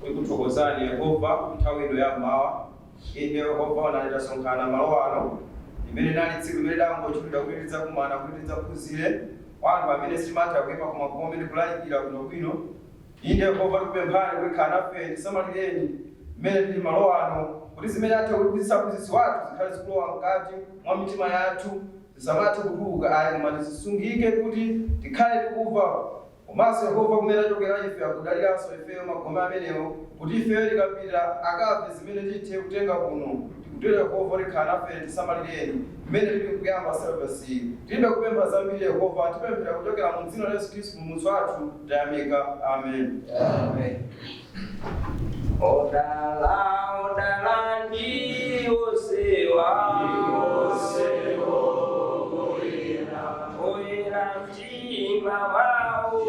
Tikuthokozani Yehova nthawi ino yammawa. Inde Yehova, onani tasonkhana malo ano limene nali tsiku limene langochulidwa kuti tidzakumana kuti tidzaphunzire wanthu amene simatha kuyima ku magome ndi kulalikira bwinobwino. Inde Yehova, tikupemphani kuti khala nafe, tisamalireni mmene tili malo ano, kuti zimene athe kutiphunzitsa aphunzitsi wathu zikhale zikulowa mkati mwa mitima yathu, zisamathe kutuluka ayi, koma tizisungike kuti tikhale tikumva. Komanso Yehova, kumene tachokera ife akudaliranso ifeyo magome amenewo, kuti ifeyo tikapita akamve zimene tithe kutenga kuno. Tikutero Yehova, tikhala nafe, tisamalireni mmene tili kuyamba service. Tilibe kupempha zambiri Yehova, tipemphera kuchokera mu dzina la Yesu Khristu Mpulumutsi wathu, tayamika, amen. Amen. Odala, odala ndi onsewa oyera mtima mwawo,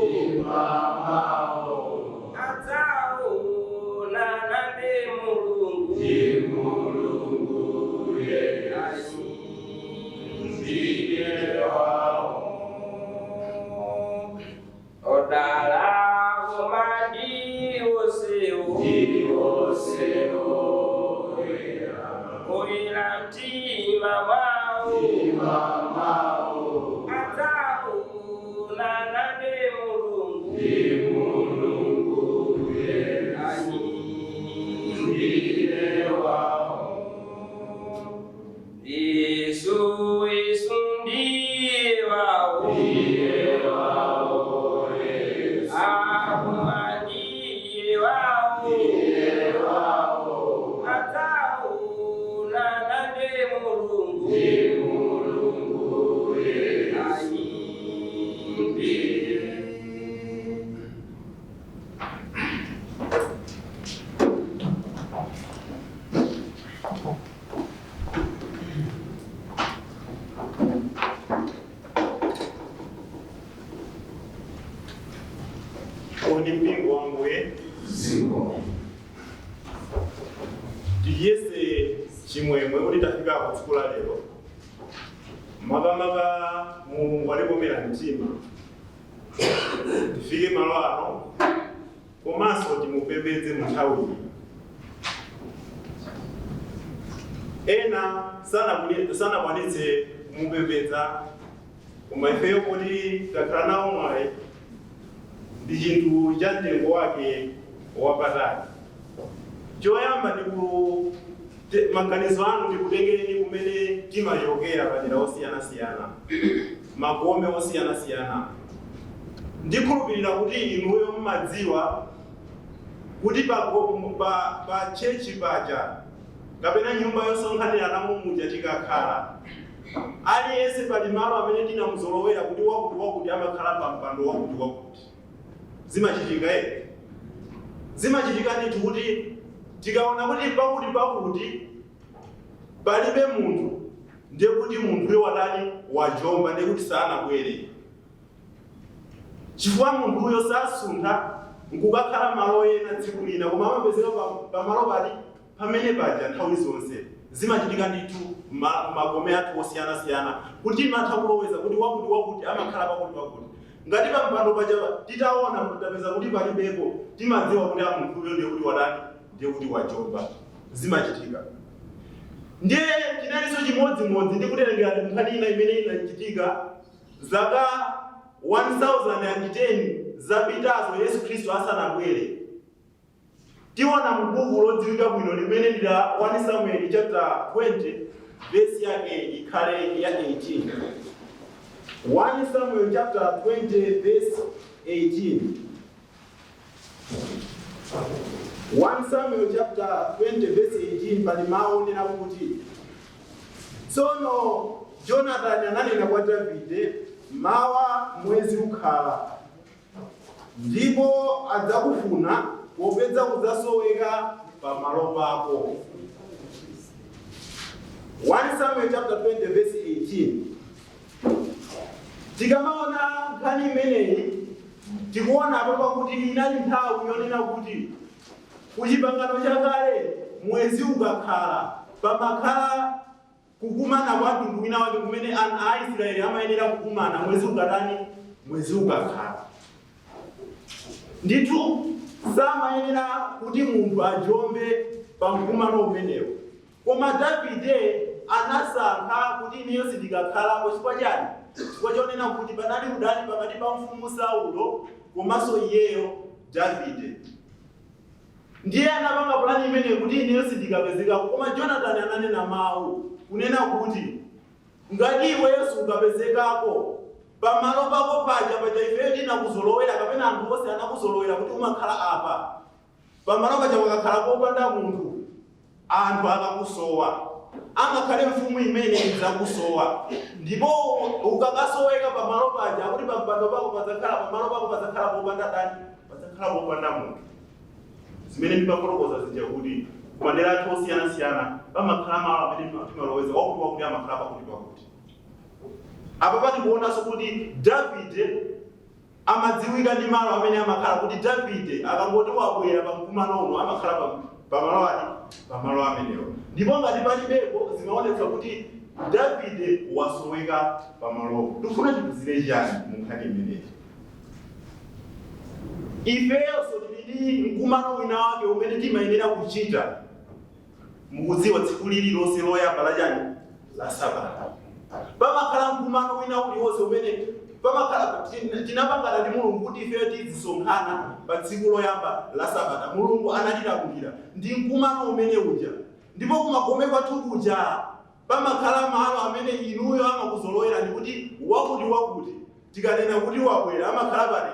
adzaonana ndi Mulungu. Yesu ndiye wawo. Odala koma ndi onsewo oyera mtima mwawo, adzaonana ndi Mulungu. Yesu ndiye wawo. Yesu, Yesu ndiye wawo. Akuma ndiye wawo, adzaonana ndi Mulungu. Yesu ndiye. Oni mpingo wa Ambuye. Tiyese chimwemwe kuti tafika ku tsiku la lero. Makamaka Mulungu atikomera mtima tifike malo ano komanso timupembedze mu nthawi iyi. Ena sanakwanitse kumupembedza, koma ifeyo kuti takhala nawo mwayi ndi chinthu cha mtengo wake wapatali. Choyamba ndiku maganizo anu ndikutengereni kumene timachokera padera osiyanasiyana, magome osiyanasiyana. Ndikhulupirira kuti inuyo mumadziwa kuti pa church paja kapena nyumba yosonkhanirana muja tikakhala, aliyense pali malo amene tinamuzolowera kuti wakuti wakuti amakhala pa mpando wakuti wakuti. Zimachitika, eh? Zimachitika ndithu kuti tikaona kuti pakuti pakuti palibe munthu, ndiye kuti munthuyo watani? Wajomba, ndiye kuti sanabwere, chifukwa munthuyo sasuntha nkukakhala malo ena tsiku lina, koma amapezeka pamalo pati? Pamene paja nthawi zonse. Zimachitika ndithu magome athu osiyanasiyana kuti timatha kuloweza kuti wakuti wakuti amakhala pakuti pakuti. Ngati pampando paja titaona tapeza kuti palibepo, timadziwa kuti a munthuyo ndiye kuti watani? Ndiye kuti wajomba. Zimachitika. Ndiye chinalinso chimodzimodzi ndi kuterengera nkhani ina imene inachitika zaka 1010 zapitazo Yesu Khristu asanabwere. Tiona mu buku lodziwika bwino limene ndi la 1 Samuel chapter 20, verse yake ikhale ya 18. 1 Samuel chapter 20 verse 18. 1 Samuel chapter 20 verse 18, pali mawu onena kuti, "Tsono Jonathan ananena kwa Davide, 'Mawa mwezi ukhala, ndipo adzakufuna popeza udzasoweka pamalo pako.'" 1 Samuel chapter 20 verse 18. Tikamaona nkhani imeneyi, tikuona apo pakuti inali nthawi yonena kuti kuchipangano chakale mwezi ukakhala pamakhala kukumana kwa mtundu wina wake kumene ana a Israeli amayenera kukumana mwezi ukatani? Mwezi ukakhala. Ndithu. Samayenera kuti munthu ajombe pa mkumano umenewo, koma Davide anasankha kuti ineyo sindikakhalapo. Chifukwa chani? Chifukwa chonena kuti panali udani pakati pa mfumu Saulo komanso iyeyo Davide. Ndiye anapanga pulani imeneyi kuti ineyo sindikapezekako. Koma Jonathan ananena mawu kunena kuti ngati iweyo sukapezekako pamalo pako paja, paja ifeyo tinakuzolowera, kapena anthu onse anakuzolowera kuti umakhala apa pamalo paja, pakakhala popanda munthu anthu akakusowa, angakhale mfumu imene idzakusowa. Ndipo ukakasoweka pamalo paja, kuti pampando pako padzakhala, pamalo pako padzakhala popanda dani, padzakhala popanda munthu. Zimene ndimafotokoza zija kuti kumadera athu osiyanasiyana pamakhala malo amene timaloweza wakuti wakuti amakhala pakuti pakuti. Apa patikuonanso kuti Davide amadziwika ndi malo amene amakhala, kuti Davide akangoti wabwera pamkumano uno amakhala pamalo ati, pamalo amenewo. Ndipo ngati palibepo, zimaonetsa kuti Davide wasoweka pamalopo. Tifuna tiphunzire chani mu nkhani imeneyi? Ifeyonso tili ndi mkumano wina wake umene timayenera kuchita. Mukudziwa, tsiku lililonse loyamba la chani, la sabata, pamakhala mkumano wina uliwonse umene pamakhala. Tinapangana ndi Mulungu kuti ifeyo tizisonkhana pa tsiku loyamba la sabata. Mulungu anatilamulira ndi mkumano umene uja. Ndipo kumagome kwathu kuja pamakhala malo amene inuyo amakuzolowerani kuti wakuti wakuti tikanena kuti wabwera amakhala pali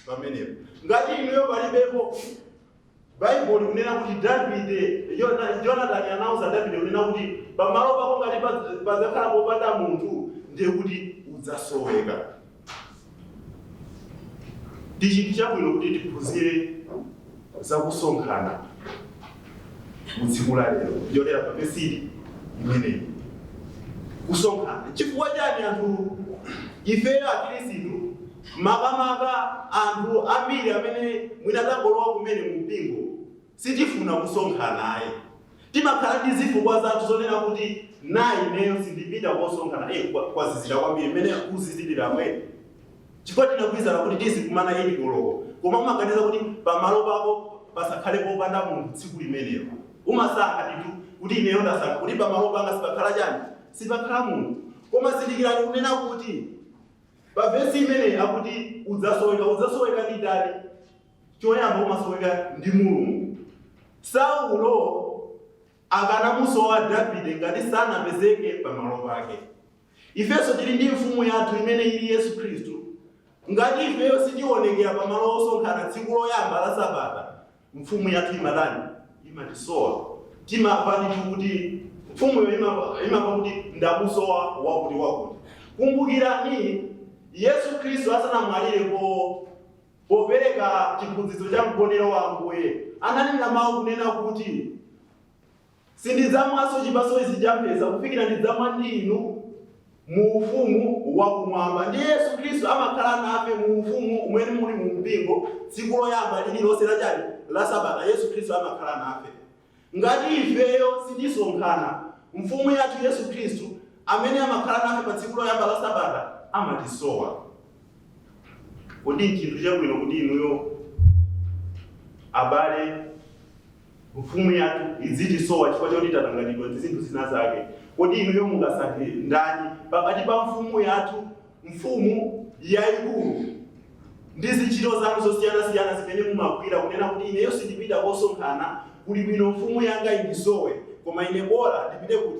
pamenepo. Ngati inuyo palibepo, Baibulo likunena kuti Davide, Jonathan anauza Davide kunena kuti pamalo pako ngati padzakhala popanda munthu, ndiye kuti udzasoweka. Ndi chinthu chabwino kuti tiphunzire zakusonkhana mu tsiku la lero yolera pa vesi imeneyi, kusonkhana. Chifukwa chani anthu ifeyo Akhristu, makamaka anthu ambiri amene mwina tangolowa kumene mu mpingo, sitifuna kusonkhana ayi? Timakhala ndi zifukwa zathu zonena kuti na ineyo sindipita kosonkhana, kwazizira kwambiri, mmene kuzizirira mwene, chifukwa tinagwirizana kuti tizikumana 8 koloko. Koma umaganiza kuti pamalo pako pasakhale popanda munthu tsiku limenelo. Umasankha ndithu kuti ineyo ndasankha kuti pamalo panga sipakhala chani, sipakhala munthu. Koma zindikirani kunena kuti pa vesi imeneyi akuti udzasoweka. Udzasoweka ndi ndani? Choyamba umasoweka ndi Mulungu. Saulo akanamusowa Davide ngati sanapezeke pamalo pake. Ifenso tili ndi mfumu yathu imene ili Yesu Khristu. Ngati ifeyo sitionekera pamalo osonkhana tsiku loyamba la sabata, mfumu yathu imatani? Imatisowa. Timamva ndithu kuti mfumuyo imamva kuti ndamusowa wakuti wakuti. Kumbukirani, Yesu Khristu asanamwalire, popereka chiphunzitso cha mgonero wa Ambuye, ananena mawu kunena kuti sindidzamwanso chipatso ichi cha mphesa kufikira ndidzamwa ndi inu mu ufumu wakumwamba. Ndiye Yesu Khristu amakhala nafe mu ufumu umene muli mu mpingo. Tsiku loyamba lililonse lachani, la sabata, Yesu Khristu amakhala nafe. Ngati ifeyo sitisonkhana, mfumu yathu Yesu Khristu amene amakhala nafe pa tsiku loyamba la sabata amatisowa. Kodi chinthu chabwino kuti inuyo abale, mfumu yathu izitisowa chifukwa choti tatanganidwa ndi zinthu zina zake? Kodi inuyo mungasankhe ndani pakati pa mfumu yathu, mfumu yayikulu, ndi zintchito zanu zosiyanasiyana zimene mumagwira, kunena kuti ineyo sindipita kosonkhana, kuli bwino mfumu yanga indisowe, koma ine bola ndipite kuti,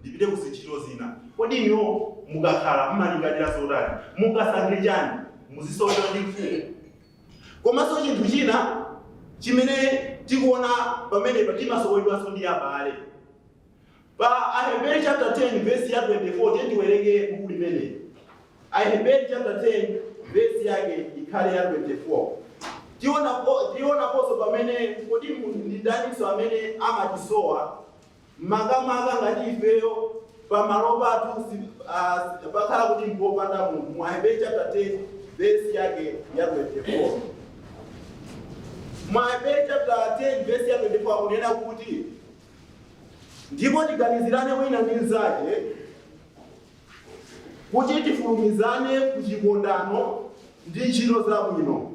ndipite ku zintchito zina? Kodi inuyo mukakhala mmalingalira zotani? Mungasankhe chani, muzisowedwa ndi mfumu? Komanso chinthu china chimene tikuona pamenepa, timasowedwanso ndi abale. Pa Aheberi chapter 10 verse ya 24, tiye tiwerenge buku limeneli. Aheberi chapter 10 verse yake ikhale ya 24. Tionaponso pamene kodi munthu ndi ndaninso amene amatisowa, makamaka ngati ifeyo pamalo pathu pakhala kuti mpopanda munthu. Mu Aheberi chapter 10 verse yake ya 24, mu Aheberi chapter 10 verse ya 24 akunena kuti, "Ndipo tiganizirane wina ndi mnzake kuti tifulumizane ku chikondano ndi ntchito zabwino,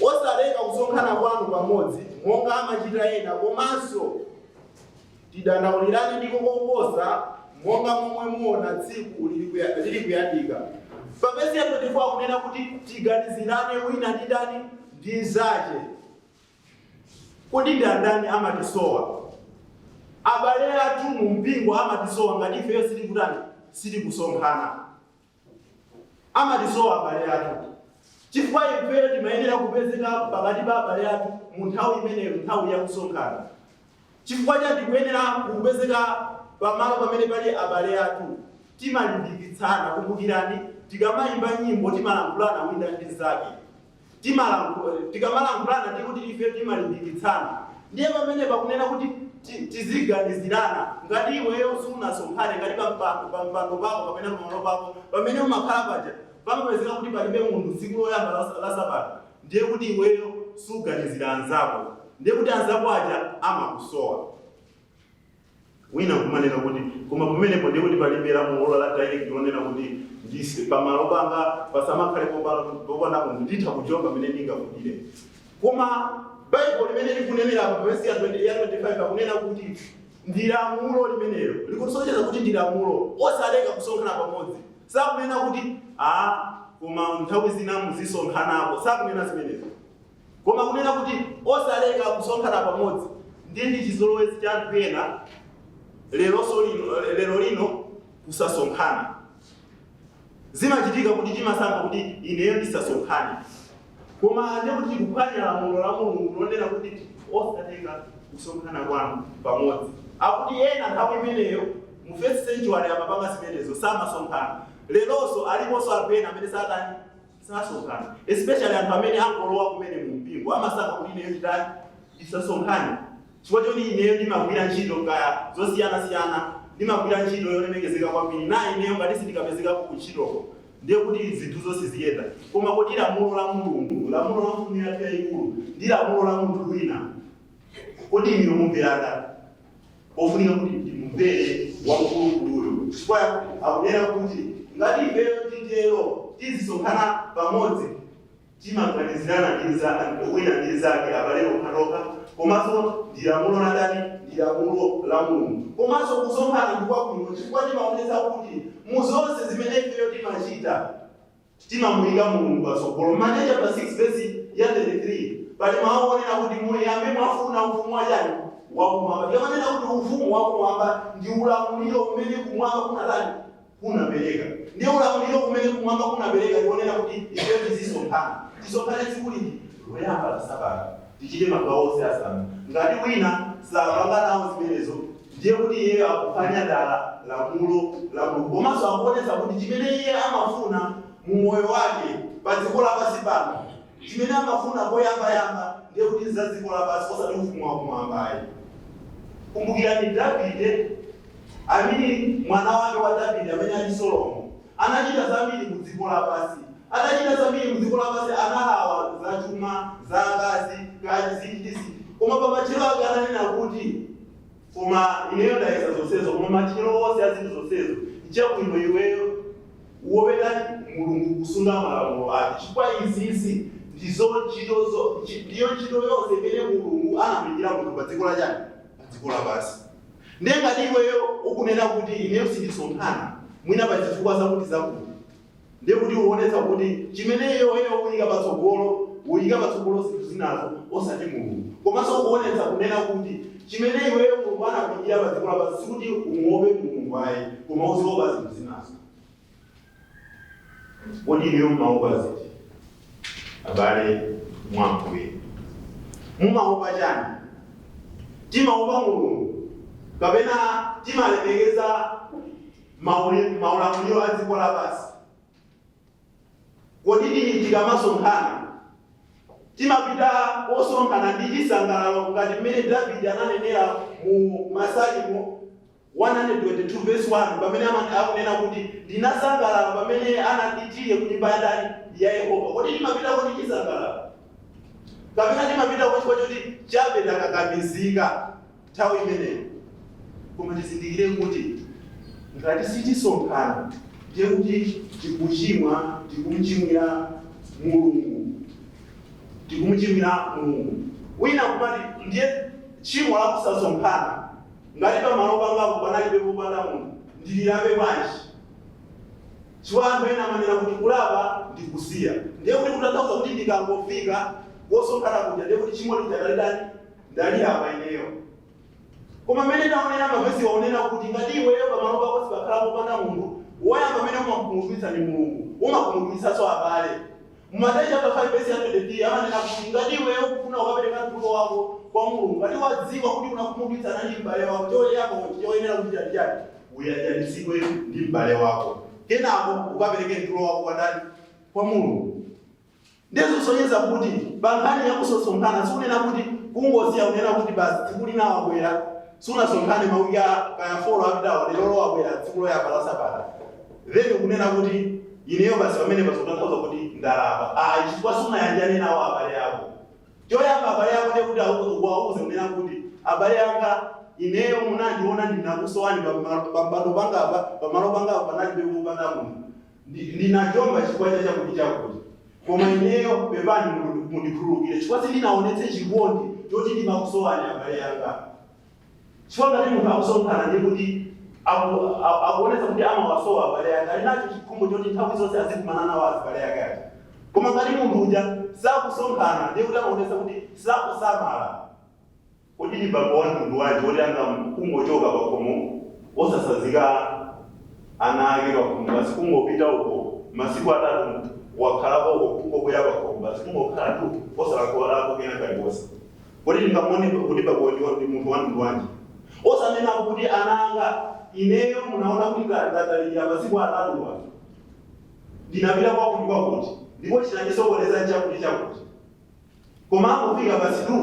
osayiwala kulandira alendo, Osaleka kusonkhana kwanu pamodzi monga amachita ena, komanso tidandaulirane ndiko koposa monga momwe muona tsiku lili kuyandika. Pa vesi ya 24 akunena kuti tiganizirane wina ndi ndani? Ndi nzache. Kodi ndi andani amatisowa? Abale athu mu mpingo amatisowa ngati ifeyo sitikutani? Sitikusonkhana. Amatisowa abale athu chifukwa ifeyo timayenera kupezeka pakati pa abale athu mu nthawi imeneyo, nthawi yakusonkhana. Chifukwa cha tikuyenera kupezeka pamalo pamene pali abale athu, timalimbikitsana. Kumbukirani, tikamayimba nyimbo timalankhulana wina ndi nzake. Tikamalankhulana ndikuti ife timalimbikitsana. Ndiye pamene pakunena kuti tiziganizirana. Ngati iweyo sunasonkhane, ngati pampando pako kapena pamalo pako pamene umakhala paja pamapezeka kuti palibe munthu tsiku loyamba la sabata, ndiye kuti iweyo suganizira anzako, ndiye kuti anzako aja amakusowa. Wina kumanena kuti koma pamenepo ndiye kuti palibe lamulo la direct lonena kuti ndise pamalo panga pasamakhale popanda munthu, nditha kujoka pamene ndingafundire. Koma Baibulo limene likunenera pa vesi ya 20, ya 25 akunena kuti ndi lamulo limenelo, likusonyeza kuti ndi lamulo osaleka kusonkhana pamodzi. Sakunena kuti a koma nthawi zina muzisonkhanako, sakunena zimenezo, koma kunena kuti osaleka kusonkhana pamodzi. Ndiye ndi chizolowezi cha anthu ena lero lino kusasonkhana. Zimachitika kuti timasankha kuti ineyo ndisasonkhane, koma ndiye kuti tikuphwanya lamulo la Mulungu lonena kuti osaleka kusonkhana kwanu pamodzi. Akuti ena nthawi imeneyo mu first century amapanga zimenezo, samasonkhana. Leronso aliponso anthu ena amene satani? Sasonkhana, especially anthu amene angolowa kumene mu mpingo. Amasankha kuti ineyo nditani? Ndisasonkhane, chifukwa choti ineyo ndimagwira ntchito kaya zosiyanasiyana, ndimagwira ntchito yolemekezeka kwambiri, na ineyo ngati sindikapezekako kuntchitoko ndiye kuti zinthu zonse ziyenda. Koma kuti lamulo la Mulungu, lamulo la mfumu yathu yayikulu ndi lamulo la munthu wina, kodi iniyo mumverana? Pofunika kuti ndimumvere wamkulukuluyo, chifukwa akunena kuti ngati ifeyo titero tizisonkhana pamodzi, timaganizirana wina ndi nzake, abale okhatokha, komanso ndi lamulo la ndani? Ndi lamulo la Mulungu. Komanso kusonkhana ndi kwabwino chifukwa timaonetsa kuti mu zonse zimene ifeyo timachita timamuyika Mulungu patsogolo. Mateyu chapter 6 verse ya 33 pali mawu onena kuti muyambe mwafuna ufumu wachani? Wakumwamba. Tikamanena kuti ufumu wakumwamba, ndi ulamuliro umene kumwamba kunatani? Kunapereka. Ndiye ulamuliro umene kumwamba kunapereka ndionena kuti ife tizisonkhana. Tisonkhane tsiku liti? Loyamba la sabata. Tichite magawo onse asanu. Ngati wina sapanga nawo zimenezo, ndiye kuti iye akuphwanya dala lamulo la Mulungu, komanso akuonetsa kuti chimene iye amafuna mu moyo wake pa dziko lapansi pano, chimene amafuna poyambayamba, ndiye kuti za dziko lapansi osati ufumu wakumwambayi. Kumbukirani Davide, amene mwana wake wa Davide amene ali Solomo anachita zambiri mu dziko lapansi. Atachita zambiri mu dziko lapansi, analawa zachuma, za akazi, kazi ndi ziti, koma pamathero ake ananena kuti koma ineyo ndayesa zonsezo, koma mathero onse a zinthu zonsezo nchabwino iweyo uwopetani Mulungu, kusunga malamulo ake, chifukwa izizi ndiyo ntchito yonse imene Mulungu anamuyikira munthu pa dziko lachani? Pa dziko lapansi. Ndiye ngati iweyo ukunena kuti ineyo sindisonkhana mwina pa zifukwa zakuti zakuti, ndiye kuti uonetsa kuti chimene iweyo uyika patsogolo, uyika patsogolo zinthu zinazo osati Mulungu. Komanso kuonetsa kunena kuti chimene iweyo Mulungu anakuyikira pa dziko lapansi sikuti umuope Mulungu ayi, koma uziopa zinthu zinazo. Kodi ineyo mumaopa ziti, abale mwambuye? Mumaopa chani? Timaopa Mulungu kapena timalemekeza maulamuliro a dziko lapansi? Kodi tikamasonkhana timapita osonkhana ndi chisangalalo ngati mmene Davide ananenera mu Masalimo 122 verse 1, pamene akunena kuti ndinasangalala pamene ananditiye ku nyumba ya ndani? Ya Yehova? Kodi timapitako ndi chisangalalo kapena timapitako chifukwa choti chabe takakamizika nthawi imeneyo? Koma tizindikire kuti ngati sitisonkhana, ndiye kuti tikuchimwa, tikumchimwira Mulungu. Tikumuchimwira Mulungu. Wina kumati ndiye tchimo la kusasonkhana, ngati pamalo pangapo panalibe popanda munthu, ndililape bwanji? Chifukwa anthu ena amanena kuti kulapa ndi kusiya. Ndiye kuti kutanthauza kuti ndikangofika kosonkhana kuja, ndiye kuti tchimo lija ndalidani, ndalilapa ineyo. Koma mmene taonera mavesi waonena kuti ngati iweyo pamalo pako sipakhala popanda munthu, woyamba amene umakhumudwitsa ndi Mulungu, umakhumudwitsanso abale. Mu Mateyu chapter 5 verse ya 23 amanena kuti ngati iweyo ukufuna ukapereka mtulo wako kwa Mulungu, ngati wadziwa kuti unakhumudwitsana ndi m'bale wako, choyamba choyenera kuchita ndi chani? Uyanjanitsidwe ndi m'bale wako, kenako ukapereke mtulo wako kwa ndani? Kwa Mulungu. Ndiye zosonyeza kuti pa nkhani ya kusasonkhana, sikunena kuti kungosiya, kunena kuti basi tsiku lina wabwera, sunasonkhane mawiki kaya 4 apitawo, lero wabwera tsiku loyamba la sabata, then kunena kuti ineyo basi pamene pazotanthauza kuti ndalapa. Ayi, chifukwa sunayanjane nawo abale ako. Choyamba abale ako ndiye kuti uwauze kunena kuti abale anga, ineyo munandiona ndinakusowani pambado pangapa, pamalo pangapa panalibe popanda munthu, ndinachomba chifukwa cha chakuti chakuti, koma ineyo pepani, mundikhululukire chifukwa sindinaonetse chikondi choti ndimakusowani abale anga. Chifukwa ngati munthu akusonkhana, ndiye kuti akuonetsa kuti amawasowa abale ake, ali nacho chikhumbo choti nthawi zonse azikumana nawo azibale ake aja. Koma ngati munthu uja sakusonkhana, ndiye kuti amaonetsa kuti sakusamala. Kodi ndi bambo wa mtundu wanji woti anga kungochoka pakhomo osasazika ana ake pakhomo, basi kungopita uko masiku 3 wakhalako uko, kungobwera pakhomo basi kungokhala tu osalankhulako kena kalikonse? Kodi ndingamuone kuti bambo ndi munthu wa mtundu wanji osanena kuti ana anga, ineyo munaona kuti ndatalikira masiku 3wa, ndinapita kwakuti kwakuti, ndipo chinandisokoneza chakuti chakuti? Koma angofika basi tu,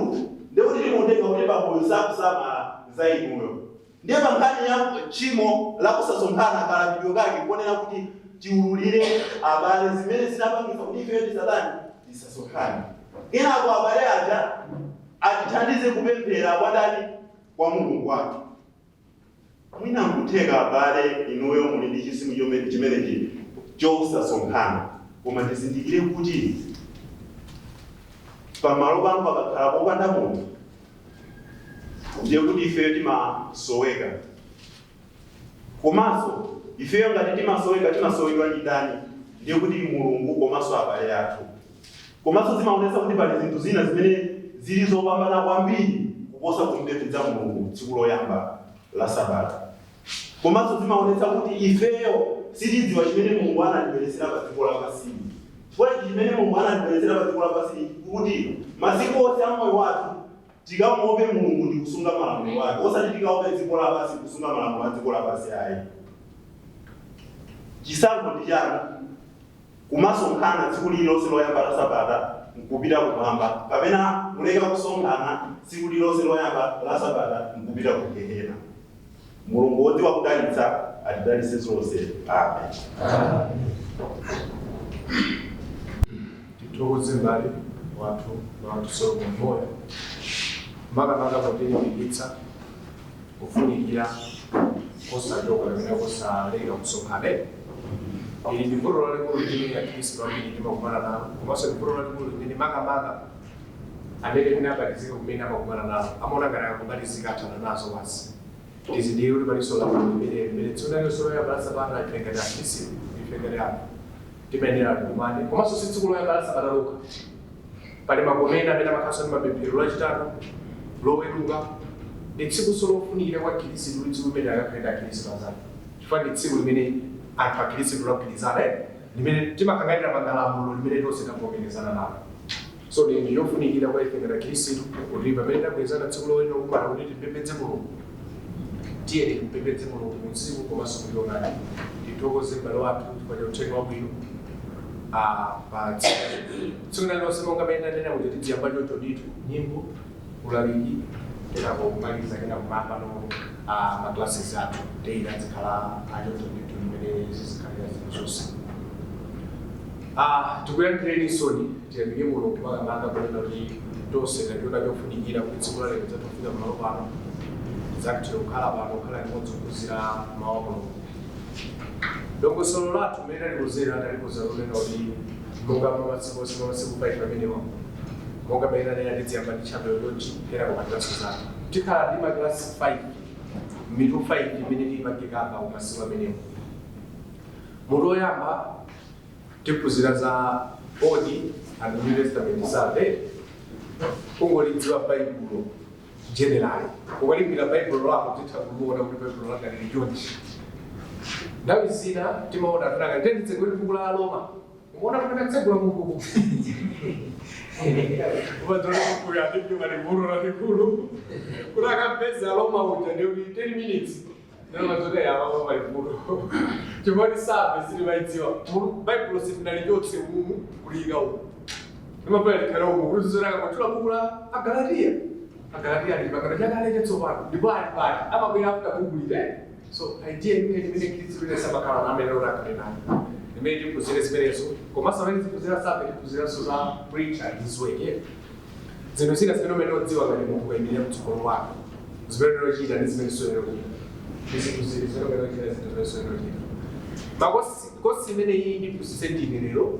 ndikuti timutenga kuti bamboyo sakusamala za inuyo. Ndiye pa nkhani ya tchimo la kusasonkhana, kalapidwe kake kuonera kuti tiululire abale zimene zinapangitsa kuti ifeyo tisatani, tisasonkhane. Kenako abale aja atithandize kupemphera kwa ndani? Kwa Mulungu wathu. Mwina nkutheka abale inuyo muli ndi chisimu chimenechi chosasonkhana, koma tizindikire kuti pamalo pano pakakhala popanda munthu, ndiye kuti ifeyo timasoweka. Komanso ifeyo ngati timasoweka, timasowedwa ndi ndani? Ndiye kuti Mulungu komanso abale athu. Komanso zimaonetsa kuti pali zinthu zina zimene zili zopambana kwambiri kuposa kumpembedza Mulungu tsiku loyamba la sabata. Komanso zimaonetsa kuti ifeyo sitidziwa chimene Mulungu anatibweretsera pa dziko lapansi. Chifukwa chimene Mulungu anatibweretsera pa dziko lapansi kuti masiku onse a moyo wathu tikamuope Mulungu ndi kusunga malamulo ake, osati tikaope dziko lapansi, kusunga malamulo a dziko lapansi ayi. Chisankho ndi chanu: kumasonkhana tsiku lililonse loyamba la sabata nkupita kumwamba, kapena kuleka kusonkhana tsiku lililonse loyamba la sabata nkupita ku gehena. Mulungu wodziwa kudalitsa atidalitse zonse. Amen. Tithokoze mbale wathu wathu Solomon Moyo, makamaka potilimbikitsa kufunikira kosachoka kapena kosaleka kusonkhana. Ili ndi vuto lalikulu limene Akhristu ambiri timakumana nalo, komanso ndi vuto lalikulu limene makamaka amene tinabatizika kumene amakumana nalo. Amaona ngati akakubatizika athana nazo basi. Tizindikire kuti palinso lamulo limene tsiku lililonse loyamba la sabata ife ngati Akhristu, ife ngati anthu, timayenera tikumane. Komanso si tsiku loyamba la sabata lokha, pali magomena amene amakhalanso ndi mapemphero Lachitatu, Loweruka. Ndi tsikunso lofunikira kwa Khristu kuti tsiku limene akakhale ndi Akhristu anzake, chifukwa ndi tsiku limene anthu Akhristu lagwirizana, limene timakhanganira pangalamulo limene tonse tavomerezana nalo. So ndi chofunikira kwa ife ngati Akhristu kuti pamene tagwirizana tsiku loyenera kukumana kuti tipembedze Mulungu, tiye timpembedze Mulungu mumzimu komanso muchoonadi. Tithokoze m'bale wathu chifukwa cha uthenga wabwino. Pa tsiku lililonse monga pamene tanena kuti tidziyamba choncho ndithu, nyimbo, ulaliki, kenako kumaliza, kenako kumapano ma classes athu daily azikhala achoncho ndithu limene zizikhalira zinthu zonse. Tikuyankhireni soni, tiyamike Mulungu makamaka kunena kuti tonse tachiona chofunikira kuti tsiku la lero tidzatofika pamalo pano, tidzathe kukhala pano, kukhala limodzi kuphunzira mawu a Mulungu. Dongosolo lathu mmene talikonzera, talikonza lonena kuti monga mwa masiku onse, mwa masiku 5 amenewa. Monga mmene tanena, tiziyamba ndi chapter yonchi, kena kumaklasi zathu. Tikhala ndi maklasi 5, mitu 5 imene tiyipangikapa kumasiku amenewo. Mutu woyamba tiphunzira za Old and New Testament survey, kungolidziwa Baibulo generally. Ukalimbira Baibulo lako, titha kuliona kuti Baibulo langa lili chonchi. Nthawi zina timaona tunaka tenditsegule buku la Roma, ukuona kuti tatsegula mubuku, umadzola buku yadikima likulu lalikulu, kuti akapeza Roma uja ndi kuti 10 minutes ndomadzota yava malikulu, chifukwa sabe sitimaidziwa Baibulo, sitinalichotse umu kuliyika umu, limafuna likhale umu kuti zizonaka kwatchula buku la Agalatiya. Agalatiya ali pangano chakale, chatsopano, ndipo ali pali amabwera after buku lite. So idea imene Khristu ine samakhala amene onakhale nayo imene tiphunzire zimenezo. Komanso amene tiphunzira sabe, tiphunziranso za preach and his work, zinthu zina zimene umene udziwa ngati munthu kuyimirira mtsogolo wako, zimene unochita ndi zimene soyera kuchita, ndi zinthu zili zimene umene uchita, zinthu zimene soyera kuchita. Makosi kosi imene iyi ndiphunzitse ndine lero.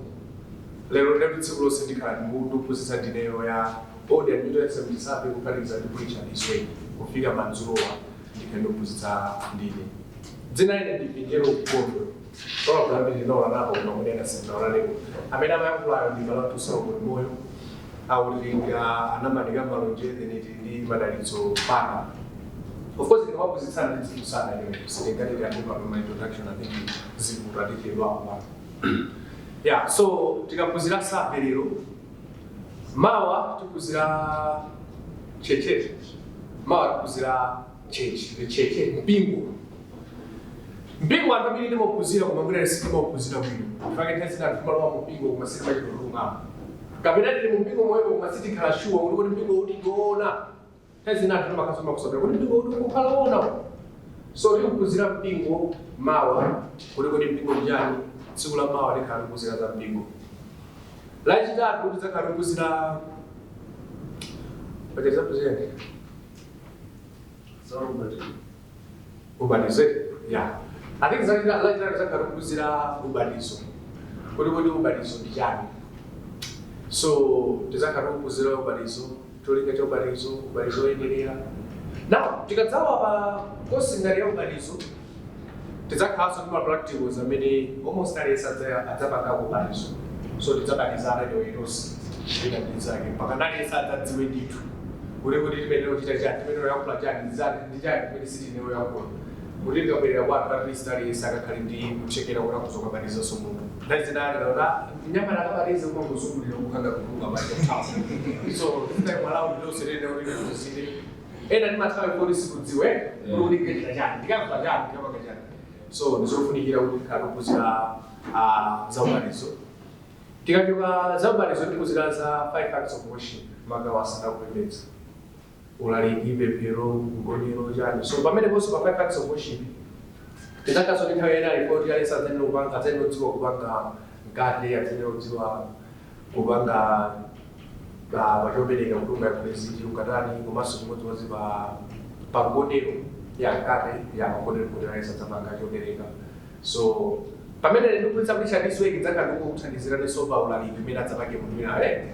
Lero ndekuti tsiku lonse ndikhala ndikuphunzitsa ndineyo ya Old and New Testament survey, kuphatikiza ndi preach and his work. Kufika madzulowa ndikhala ndikuphunzitsa ndine. Dzina ine ndi Vinjero Gondo. Probably ambiri ndinaona napo, koma munena sindinaonanepo. Amene amayankhulayo ndi Malatu Solomon Moyo, aulinga anamanika malonje theniti ndi madalitso pana. Of course ndikumaphunzitsana ndi ziphunzitsana anyway, sindingati ndiyambe pano ma introduction, I think zikuta tichedwapo pano. Yeah, so tikaphunzira survey lero, mawa tiphunzira church. Mawa tiphunzira church, the church, mpingo. Mpingo anthu ambiri timaphunzira, koma mwina sitimaphunzira bwino. Tifake nthawi zina anthu timalowa mu mpingo koma sitimachitolungama, kapena tili mu mpingo moyemo koma sitikhala sure kuti mpingo uti ndiwoona. Nthawi zina anthu timakhala makusabira kuti mpingo uti ukukhala woona. So tikuphunzira mpingo mawa, kuti mpingo njani. Tsiku la mawa tikhala tikuphunzira za mpingo. Lachitatu tidzakhala tikuphunzira paja tizaphunzira ubatizo. Yeah, I think lachitatu tidzakhala tikuphunzira ubatizo, kuti ubatizo ndi chani. So tidzakhala tikuphunzira ubatizo, cholinga cha ubatizo, ubatizo woyenderera. Now tikadzawa pa kosi ngati ya ubatizo, tidzakhalanso ndi ma practicals amene almost aliyense adzapangako ubatizo. So tidzabatizana anyway tonse, wina ndi nzake, mpaka aliyense adzadziwe ndithu kuti timenera kuchita chani, timenera kuyankhula chani, ndi chani kumene sitiyenera kuyankhula, kuti tikabwerera kwathu at least aliyense akakhale ndi kuthekera kuti akhoza kukabatizanso munthu. Nthawi zina akadaona mnyamata akabatize, kumangozungulira kukhanga kutuluka banja kuthawa. So this time around lonse tene kuti tiphunzire. Ena timathawa kuti sikudziwe kuti ndingachita chani, ndikayankhula chani, ndikapanga chani. So ndizofunikira kuti tikhale kuphunzira za ubatizo. Tikachoka za ubatizo, tiphunzira za five acts of worship, magawo asanu akupembedza: ulaliki, pemphero, mgonero, chani. So pameneponso pa five acts of worship tidzakhaso ndi nthawi ena ripoti, aliyense adzayenera kupanga, adzayenera kudziwa kupanga mkate, adzayenera kudziwa kupanga pachopereka, kuti ungayankhule ziti, ungatani, komanso chimodzimodzi pa mgonero ya mkate ya magonero, kuti aliyense adzapanga chopereka. So pamene ndikuphunzitsa kuti chadiso iki, dzakhala ndikukuthandiziraninso pa ulaliki umene adzapange munthu wina ale,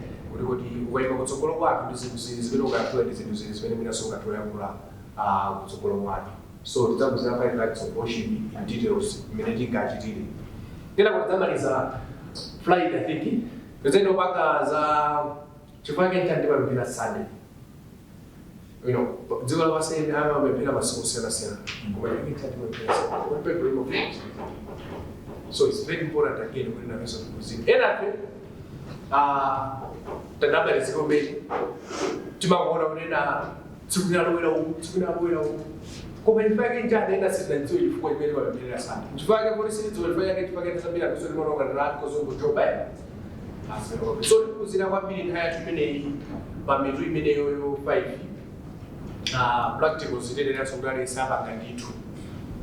kuti ukayima kutsogolo kwathu, ndi zinthu zili zimene ukayankhula, ndi zinthu zili zimene mwina sungathe kuyankhula kutsogolo kwathu. So tidzaphunzira five acts of worship in details, imene tingachitire. Kenako tidzamaliza Friday, I think tidzayenda kupanga za chifukwa chake ndimapemphera Sunday. Dziko lapansi amapemphera masiku osiyanasiyana, koma chifukwa ndimapemphera Sunday kuti Bible imafuna. So it's very important again kuti nafenso tiphunzire. Enafe tanabatizidwa mbeni, timakuona kuti ena tsiku linalowera uku, tsiku linalowera uku, koma chifukwa chake njani ena sitinadziwe chifukwa chimene timapempherera Sunday? Chifukwa chake kuti sitidziwa chifukwa chake, chifukwa chake tisambira ndiso timaona ngati kozongojoba. So tiphunzira kwambiri nthawi yathu imeneyi pa mitu imeneyoyo 5. Practicals iteneranso kuti aliyense apanga ndithu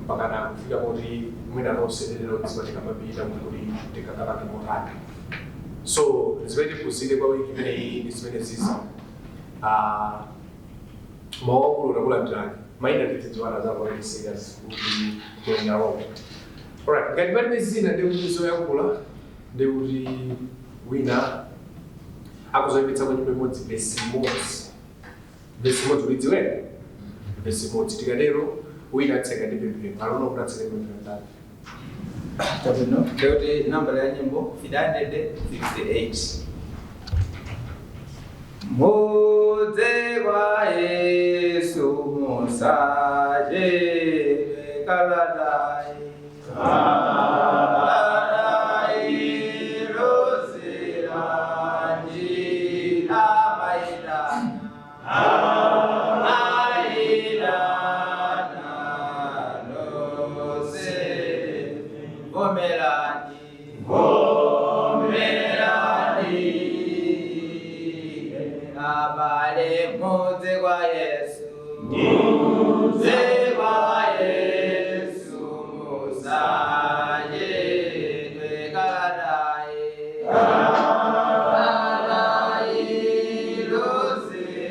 mpaka na kufika poti mwina nonse tenera kudziwa tikamapita kuti tikakapange motani. So zimene tiphunzire kwa wiki imeneyi ndi zimene zizi. Mawu akulu takulandirani, mayina tidzidziwana za very serious kuti going along. Alright, ngati palibe zina ndikuti zoyankhula, ndikuti wina Akuzoyimbitsa kwa nyimbo imodzi, vesi imodzi, vesi imodzi. Ulidziwera vesi imodzi. Tikatero wina atseka ndi pemphero. Alona kuti atseka ndi pemphero ndani? Chabwino, ndikuti nambala ya nyimbo 368. Mudze kwa Yesu musaje kaladai kaladai roseranji amaidana amaidana lose vomelani vomelani abale mudze kwa Yesu, mudze kwa Yesu musaye kaladaye kaladaye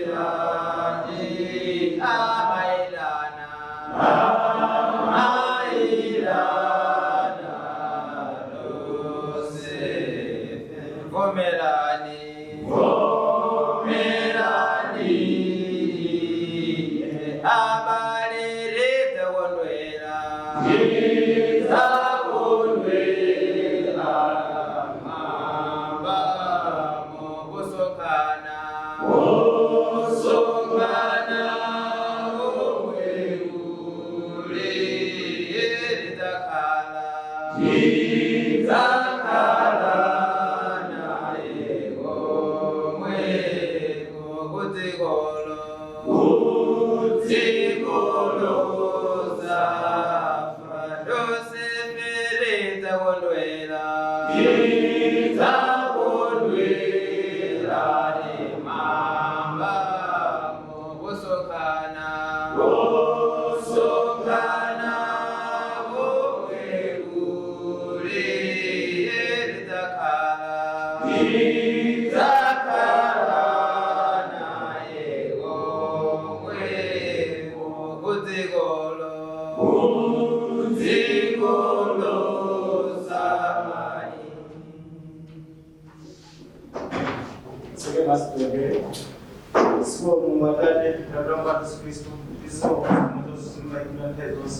losiranje amailana amailana lose vomelani vomelani abalere takondwera takondwera mamba mukusokana kusokana omwe kule lidzakhala lidzakhala naye omwe kudzikolo kudzikolo zafa ndosefere takondwera takondwera nemamba mukusokana kusokana komwe kule lidzakhala lidzakhala naye komwe kudzikolo kudzikolo samai. Seke masitembere. Siko Mungu Atate, Tata Yesu Kristo, tizo muzo zimba ina tezos.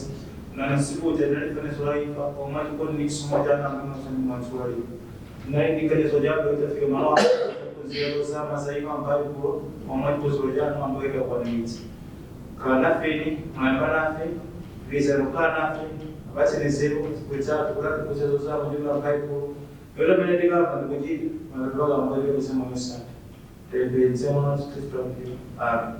Na nisiku jeneri kane sura ifa, oma chiko ni sumo jana mimo sani mwansura ifa. Na indi kane soja do tafika malo kuzia dosa masaifa ambayo ko oma chiko soja na ambayo kwa kwa niti. Kana feni, mwamba nafe, visa nukana nafe, basi ni zero kuita tukula kuzia dosa mjumba ambayo ko Yola mene diga pandukuji, malaluwa ambayo kusema mesa. Amen.